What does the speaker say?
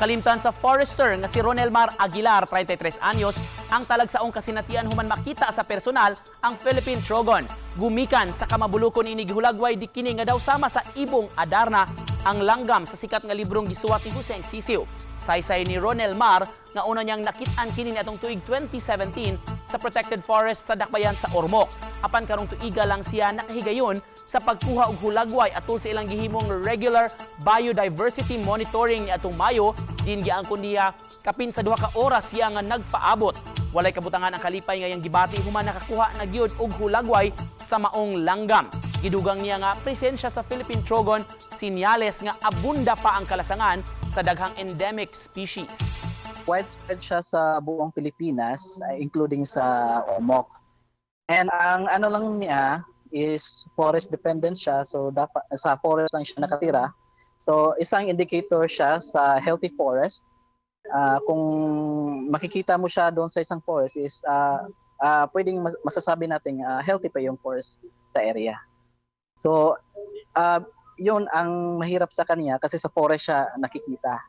Makalimtan sa forester nga si Ronel Mar Aguilar, 33 anyos, ang talagsaong kasinatian human makita sa personal ang Philippine Trogon. Gumikan sa kamabulukon ini, gihulagway di kini nga daw sama sa ibong Adarna, ang langgam sa sikat nga librong gisuwat ni Jose Sisiw. Saysay ni Ronel Mar nga una niyang nakit-an kini niadtong tuig 2017 sa protected forest sa Dakbayan sa Ormoc. Apan karong tuiga lang siya nakahigayon sa pagkuha og hulagway atol sa ilang gihimong regular biodiversity monitoring niadtong Mayo, din giangkon niya kapin sa 2 ka oras siya nga nagpaabot. Walay kabutangan ang kalipay nga iyang gibati human nakakuha na gyud og hulagway sa maong langgam. Gidugang niya nga presensya sa Philippine Trogon sinyales nga abunda pa ang kalasangan sa daghang endemic species. Widespread siya sa buong Pilipinas, including sa Ormoc. And ang ano lang niya is forest dependent siya, so dapat sa forest lang siya nakatira. So isang indicator siya sa healthy forest. Kung makikita mo siya doon sa isang forest is pwedeng masasabi natin healthy pa yung forest sa area. So yun ang mahirap sa kanya kasi sa forest siya nakikita.